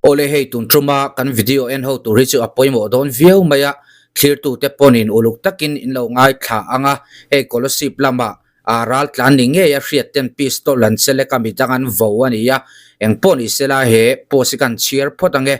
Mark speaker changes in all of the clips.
Speaker 1: Awle hei tun tuma kan video en ho tur hi chu a pawimawh dawn viau mai a, thlirtute pawnin uluk takin in lo ngaithla ang a, hei Kolasib lama a ral tlan ni ngei a hriat ten pistol an che lek a midang an vo a ni a, engpawh ni sela he post hi kan chhiar phawt ang e.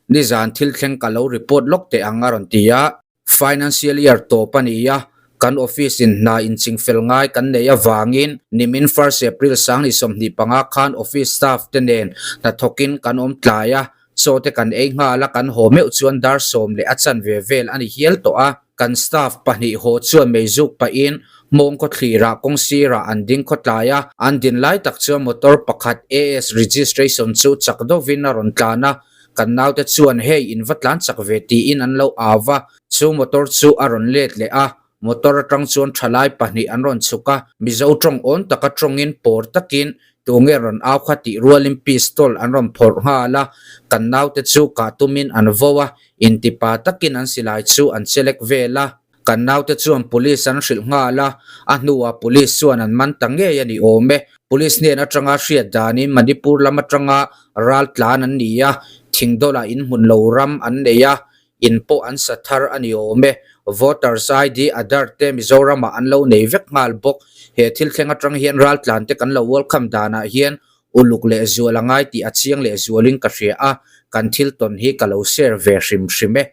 Speaker 1: Nizan thil thleng ka lo report lawk teh ang a rawn ti a. Financial year tawp a ni a, kan office in hna inchingfel ngai kan neih avangin nimin first April 2025 khan office staff te nen hnathawkin kan awm tlai a, chaw te kan ei nghal a, kan haw meuh chuan dar sawm leh a chanve vel a ni hial tawh a. Kan staff pahnih haw chuan meizuk pahin hmawng khawthlirah kawng sirah an ding khawtlai a, an din lai tak chuan motor pakhat AS registration chu chak deuhvin a rawn tlan a, Kan naute chuan hei in va tlan chak ve tiin an lo au va, chu motor chu a rawn let leh a, motor atang chuan thalai pahnih an rawn chhuk a, Mizo tawng awn taka tawngin pawr takin tunge rawn au kha tih rualin pistol an rawn phawrh nghal a, kan naute chu kah tumin an vo a, intipa takin an silai chu an chelek vel a. Kan naute chuan police an hrilh nghal a, a hnuah police chuan an man ta ngei a ni awm e. Police hnen atanga hriat danin Manipur lam atanga ral tlan an ni a, Thingdawlah in hmun lo ram an nei a, in pawh an sa thar a ni awm e. Voters ID, Aadhaar te Mizoramah an lo nei vek nghal bawk. He thil thleng atang hian ral tlan te kan lo welcome danah hian uluk leh zual a ngai tih a chiang leh zualin ka hria a, kan thil tawn hi ka lo share ve hrim hrim e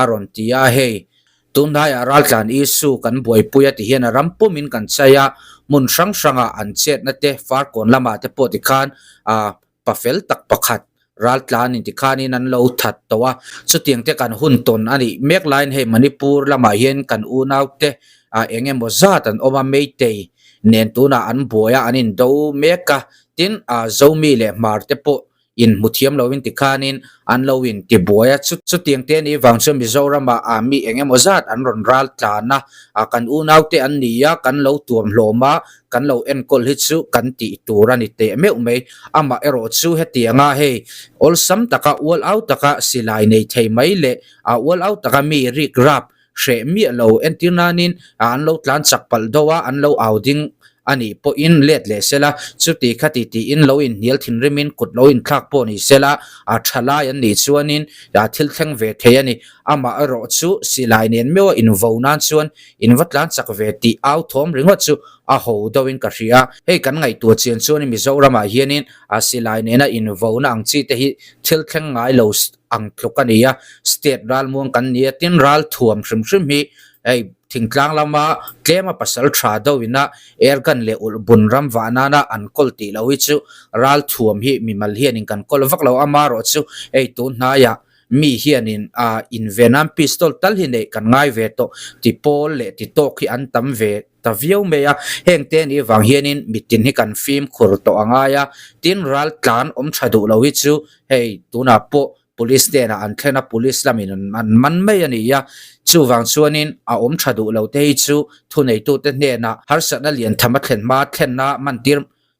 Speaker 1: a rawn ti a, hei Tunlaiah raltlan issue kan buaipui a ti hian a ram pumin kan chai a, hmun hrang hrangah an chetna te Farkawn lamah te pawh tikhan ah pafel tak pakhat raltlan in tikhanin an lo that tawh a, chutiang te kan hun tawn a nih mek laiin hei Manipur lamah hian kan unaute ah eng emaw zat an awm a, Meitei nen tunah an buai a, an indo mek a, tin ah Zomi leh Hmar te pawh in hmu thiam loin tikhanin an lo in ti buai a, chutiang te anih vang chuan Mizoramah ah mi eng emaw zat an rawn ral tlan a, ah kan unau te an ni a, kan lo tuam hlawm a, kan lo enkawl hi chu kan tih tur a ni teh meuh mai. Amah erawh chu hetianga hei awlsam taka ual au taka silai nei thei mai leh ah ual au taka mi rik rap hreh miah lo entir nanin an lo tlan chak palh deuh a, an lo au ding a nih pawhin let leh sela, chuti khati tiin lo inhnial thinrimin kut lo inthlak pawh ni sela, a tha lai an nih chuanin thil thleng ve thei a ni. Amah erawh chu silai nen meuha invo nan chuan in va tlan chak ve tih au thawm ringawt chu a ho deuhin ka hria. Hei kan ngaihtuah chian chuanin Mizoramah hianin silai nena invona ang chi te hi thil thleng ngai lo ang tluk a ni a, state ralmuang kan ni a, tin ral thuam hrim hrim hi hei thingtlang lama tlema pasal tha deuh ina airgun leh ulh bun ram vah nana an kawl tih loh hi chu ral thuam hi mimal hianin kan kawl vak lo, amarawh chu hei tun hnaiah mi hianin ah inve nan pistol tal hi neih kan ngai ve tawh ti pawl leh ti tawk hi an tam ve ta viau mai a, heng te anih vang hianin mitin hi kan fimkhur tawh a ngai a, tin ral tlan awm tha duh lo hi chu hei tunah pawh police hnenah an thlen a, police lamin an man mai a ni a, chuvang chuanin a awm tha duh lo te hi chu thuneitute hnenah harsatna lian tham a thlen hma thlenna mantir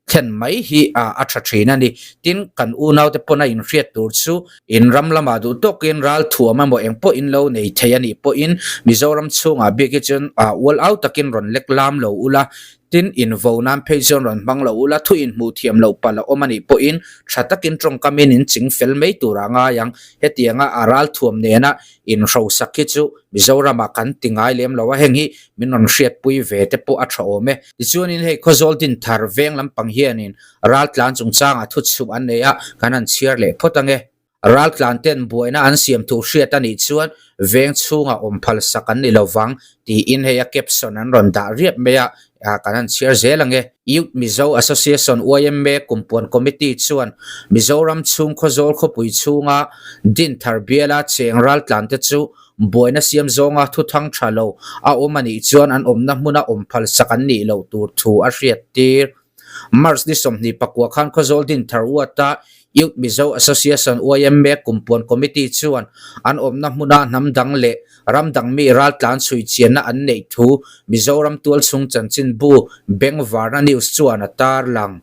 Speaker 1: thlen mai hi a tha thin a ni. Tin, kan unaute pawn a inhriat tur chu in ram lamah duh tawkin ral thuam emaw eng pawh in lo nei thei a nih pawhin Mizoram chhungah bik hi chuan ual au takin rawn lek lam lo ula, tin invo nan phei chuan rawn hmang lo ula, thu inhmuh thiam loh palh a awm a nih pawhin tha takin tawngkamin in ching fel mai turah ngai ang. Hetianga a ral thuam nena Inhrosak hi chu Mizoramah kan ti ngai lem lo a, heng hi min rawn hriatpui ve te pawh a tha awm e. Tichuanin hei Khawzawl Dinthar veng lampang hianin raltlan chungchangah thuchhuah an nei a, kan han chhiar leh phawt ange. Raltlan ten buaina an siam thu hriat a nih chuan veng chhungah awm phalsak an ni lovang tiin hei a caption an rawn dah riap mai a, kan han chhiar zel ange. Youth Mizo Association, YMA, Kumpuan Committee chuan Mizoram chhung Khawzawl khawpui chhunga Dinthar biala cheng raltlante chu buaina siam zawnga thuthang tha lo a awm a nih chuan an awmna hmuna awm phalsak an nih loh tur thu a hriattir. March ni 29 khan Khawzawl Dinthar uata Youth Mizo Association, YMA, Kumpuan Committee chuan an awmna hmuna hnam dang leh ram dang mi raltlan chhui chianna an neih thu Mizoram tualchhung chanchinbu Bengvarna News chuan a tarlang.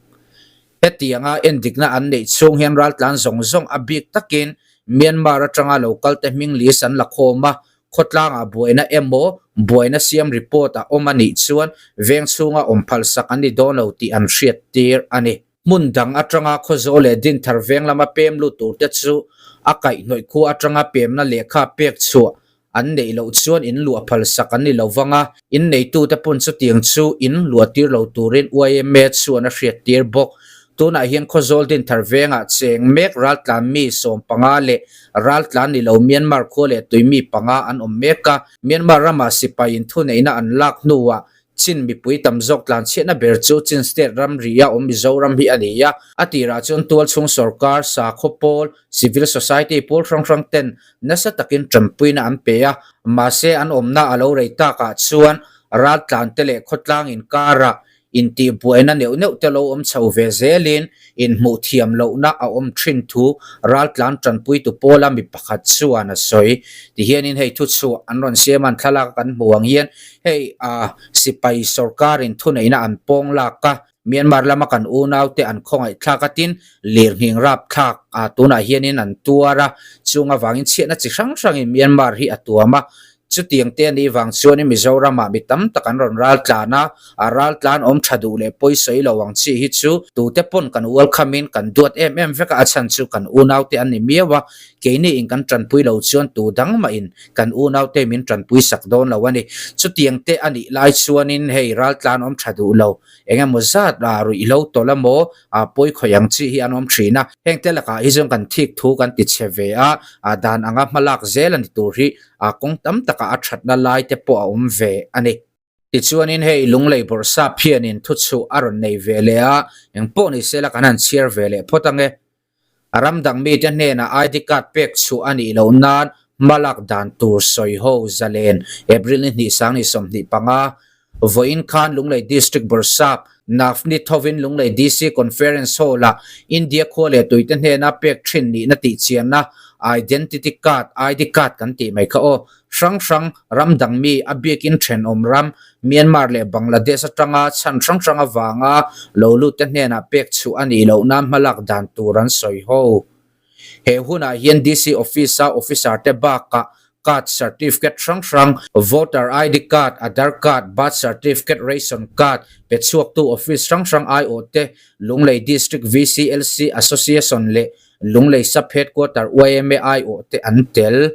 Speaker 1: Hetianga endikna an neih chhung hian raltlan zawng zawng a bik takin Myanmar atanga lo kalte hming list an la khawm a, khawtlangah buaina emaw buaina siam report a awm a nih chuan veng chhunga awm phalsak an ni dawn lo tih an hriattir a ni. Hmun dang atanga Khawzawl leh Dinthar veng lama pem lut turte chu a kaihhnawih khua atanga pemna lehkha pek chhuah an neih loh chuan in luah phal sak an ni lo vang a, in neitute pawn chutiang chu in luah tir lo turin yma chuan a hriat tir bawk. Tunah hian Khawzawl Dinthar vengah cheng mek raltlan mi 15 leh raltlan ni lo Myanmar khua leh tui mi panga an awm mek a, Myanmar ramah sipai in thuneihna an lak hnuah Chin mipui tam zawk tlanchhiatna ber chu Chin State ramri a awm Mizoram hi a ni a. A tirah chuan tualchhung sorkar, sakhaw pawl, civil society pawl hrang hrang ten nasa takin tanpuina an pe a. Mahse an awmna a lo rei takah chuan raltlante leh khawtlang inkarah intihbuaina neuh neuh te lo awm chho ve zelin inhmuh thiam lohna a awm thin thu raltlan tanpuitu pawla mi pakhat chuan a sawi. Tihianin hei thuchhuah an rawn siam a, an thlalak a kan hmuh ang hian Hei a sipai sorkarin thuneihna an pawng lak a, Myanmar lama kan unaute an khawngaihthlak a tin lirnghing rapthlak a tunah hianin an tuar a, chung avangin chhiatna chi hrang hrangin Myanmar hi a tuam a. Chutiang te anih vang chuanin Mizoramah mi tam tak an rawn raltlan a, a raltlan awm tha duh leh pawi sawi lo ang chi hi chu tute pawn kan ualkhamin kan duat em em vek a, a chhan chu kan unaute an ni miau a, Keini in kan tanpui lo chuan tu dang mah in kan unaute min tanpui sak dawn lo a ni. Chutiang te a nih lai chuanin hei raltlan awm tha duh lo, eng emaw zat ah ruih lo tawlh emaw ah pawi khawih ang chi hi an awm thin a. Heng te lakah hi chuan kan thik thu kan ti chhe ve a, ah dan anga hmalak zel a ni tur hi ah kawng tam takah a thatna lai te pawh a awm ve a ni. Tichuanin hei Lunglei Bawrhsap hianin thuchhuah a rawn nei ve leh a, engpawh ni sela kan han chhiar ve leh phawt ange. A ram dang mite hnenah ID card pek chhuah a nih loh nan hmalak dan tur sawi ho zalen April ni hnih sang ni 25 vawiin khan Lunglei District Bawrhsap Navni thovin Lunglei DC Conference Hall-ah India khua leh tuite hnena pek thin nihna tihchianna Identity Card, ID card kan tih mai kha aw, hrang hrang ram dang mi a biakin thenawm ram Myanmar leh Bangladesh atanga chhan hrang hrang avanga lo lut te hnenah pek chhuah a nih loh nan hmalak dan tur an sawi ho. He hunah hian DC Office a officer te bakah card certificate hrang hrang, voter ID card, Aadhaar card, birth certificate, ration card pe chhuaktu office hrang hrang aiawh te, Lunglei District VCLC Association leh Lunglei Sub Headquarter yma aiawh te an tel.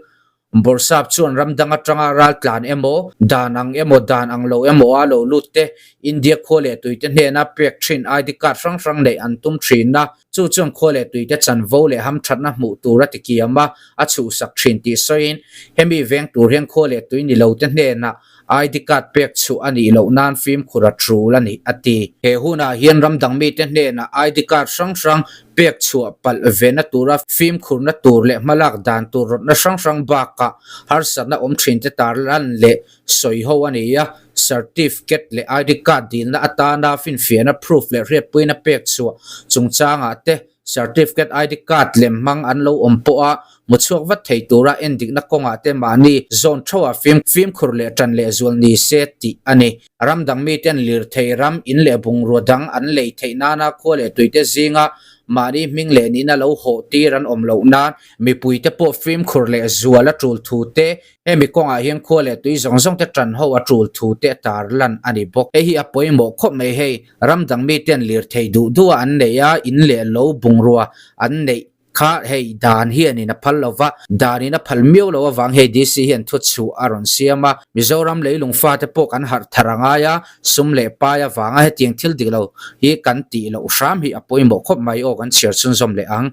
Speaker 1: Bawrhsap chuan ram dang atanga raltlan emaw, dan ang emaw dan ang lo emaw a lo lut te, India khua leh tuite hnena pek thin ID card hrang hrang neih an tum thin a, chu chuan khua leh tuite chanvo leh hamthatna hmuh tur a ti kiam a, a chhuhsak thin tih sawiin hemi veng tur hian khua leh tui ni lo te hnenah ID card pek chhuah a nih loh nan fimkhur a tul a ni, a ti. He hunah hian ram dang mite hnenah ID card hrang hrang pek chhuah palh vena tura fimkhurna tur leh hmalak dan tur rawtna hrang hrang bakah harsatna awm thinte tarlan leh sawi ho a ni a. Certificate leh ID card dilna atana finfiahna proof leh hriatpuina pek chhuah chungchangah te Certificate ID card lem hmang an lo awm pawh a, hmu chhuak vat thei tura endikna kawngah te mahni zawn theuha fim fimkhur leh tan leh zual ni se tih a ni. Ram dang miten lirthei ram, in leh bungrua dang an lei theih nana khua leh tuite zinga mahni hming leh nihna lo hawh tir an awm loh nan mipuite pawh fimkhur leh zual a tul thu te Hemi kawngah hian khua leh tui zawng zawng te tan ho a tul thu te tar lan a ni bawk. Hei hi a pawimawh khawp mai hei, ram dang miten lirthei duh duh a an neih a, in leh lo bungrua an neih kha hei dan hianin a phal lo va, danin a phal miau lo avang hei DC hian thu chhuah a rawn siam a. Mizoram leilung fate pawh kan harh thar a ngai a, sum leh pai avanga hetiang thil dik lo hi kan tih loh hram hi a pawimawh khawp mai aw kan chhiar chhunzawm leh ang.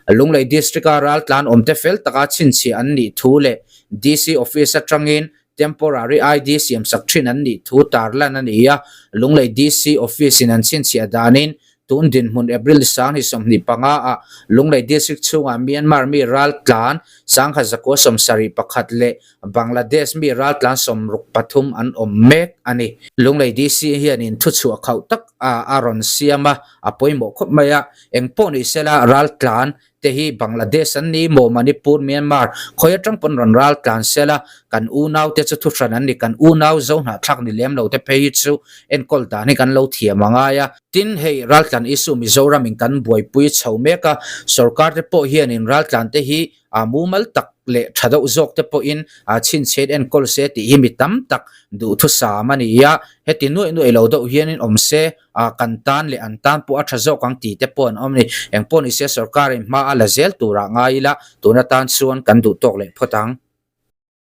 Speaker 1: Lunglei District-a raltlan awmte fel taka chhinchhiah an nih thu leh DC Office atangin Temporary ID siamsak thin an nih thu tarlan a ni a. Lunglei DC Office-in an chhinchhiah danin tun dinhmun April 2025 ah Lunglei District chhungah Myanmar mi raltlan 1171 leh Bangladesh mi raltlan 63 an awm mek a ni. Lunglei DC hianin thuchhuah khauh tak a rawn siam a, a pawimawh khawp mai a. Eng pawh ni sela raltlan te hi Bangladesh an ni maw Manipur, Myanmar khawi atang pawn rawn raltlan sela kan unau te chu thuhran an ni, kan unau zo hnahthlak ni lem lo te phei hi chu enkawl dan hi kan lo thiam a ngai a. Tin, hei raltlan issue Mizoram in kan buaipui chho mek a, sorkar te pawh hianin raltlan te hi a mumal tak leh tha deuh zawk te pawhin a chhinchhiat enkawl se tih hi mi tam tak duhthusam a ni a, heti nuaih nuaih lo deuh hianin awm se a kan tan leh an tan pawh a tha zawk ang tih te pawh an awm a ni. Engpawh nise sorkarin hma a la zel turah ngai ila tun atan chuan kan duh tawk leh phawt ang.